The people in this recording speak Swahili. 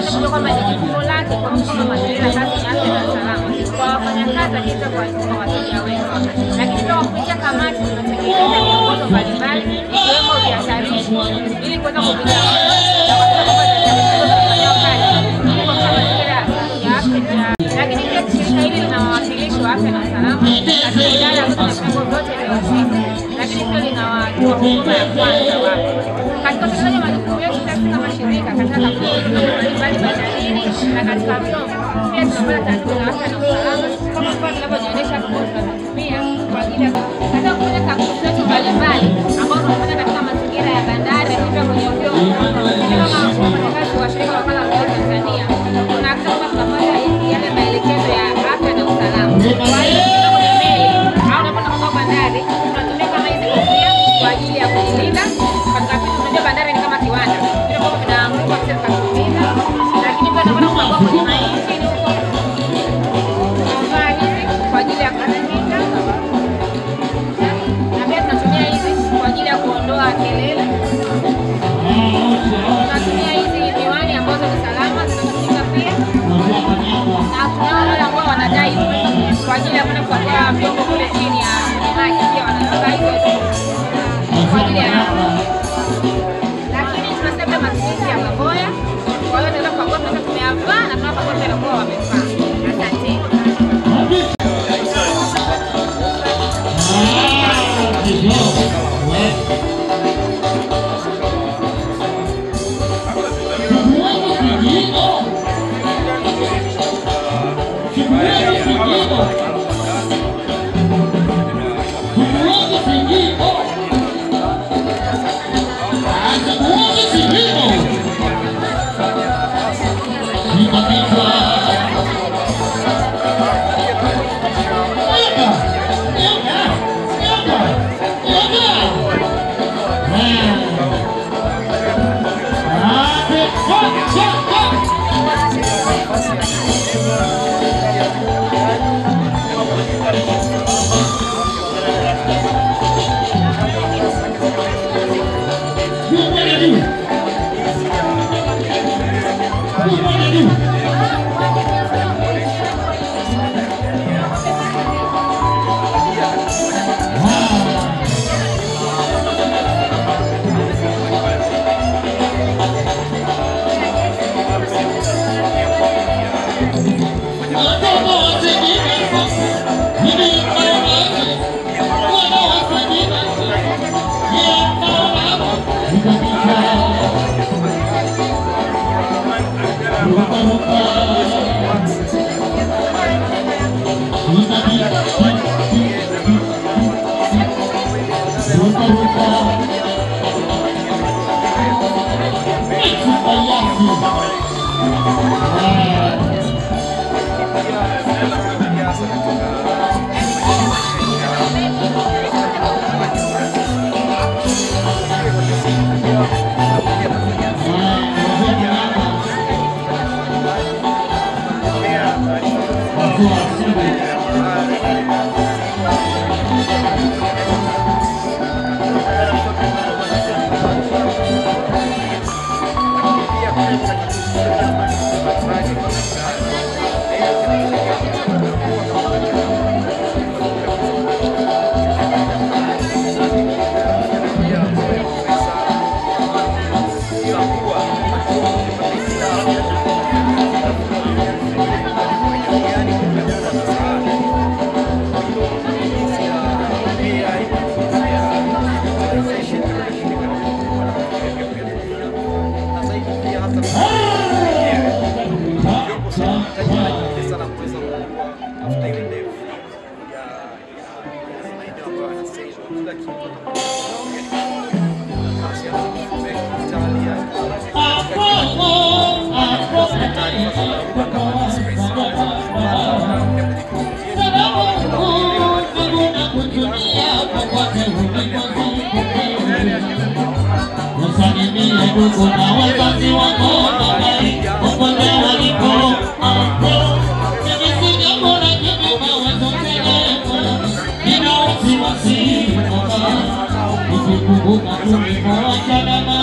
Waweze kwamba ni jukumu lake kuhakikisha mazingira ya kazi ni afya na salama kwa wafanyakazi, lakini pia kwa wateja wetu. Lakini pia kupitia kamati tunatengeneza miongozo mbalimbali ikiwemo vihatarishi ili kuweza kupiga ya afya. Lakini pia shirika hili lina wawakilishi wa afya na usalama katika idara zote na vitengo vyote vya ofisi, lakini pia lina watoa huduma ya kwanza wake. Katika utekelezaji wa majukumu yetu sisi kama shirika katika kampuni mbalimbali bandarini na katika vyombo, pia tunapata taratibu za afya na usalama kama vifaa vinavyojionyesha hapo tunavyotumia kwa ajili ya katika kufanya kaguzi zetu mbalimbali ambazo tunafanya katika mazingira ya bandari, lakini pia kwenye vyombo. Kama wafanyakazi wa shirika la wakala wa reli Tanzania tunahakikisha kwamba tunafuata yale maelekezo ya afya na usalama. Kwa hiyo kwenye meli au unapoenda kwa bandari tunatumia kama hizi kofia kwa ajili ya kujilinda katika vitu. Unajua bandari ni kama kiwanda, vitu ambavyo vinaanguka visije vikatuumiza. Lakini pia tunakwenda kukagua kwenye mainjini huko, tunavaa hizi kwa ajili ya kujikinga, na pia tunatumia hizi kwa ajili ya kuondoa kelele. Tunatumia hizi miwani ambazo ni salama, zinatumika pia, na tunao wale ambao wanadai kwa ajili ya kwenda kukagua vyombo kule chini ya maji, pia wanavaa hizo kwa ajili ya. Lakini tunasema matumizi ya maboya, kwa hiyo tunaweza kukagua, tunaweza tumeyavaa na tunawapa wote waliokuwa wamevaa. Asante. Kumbuka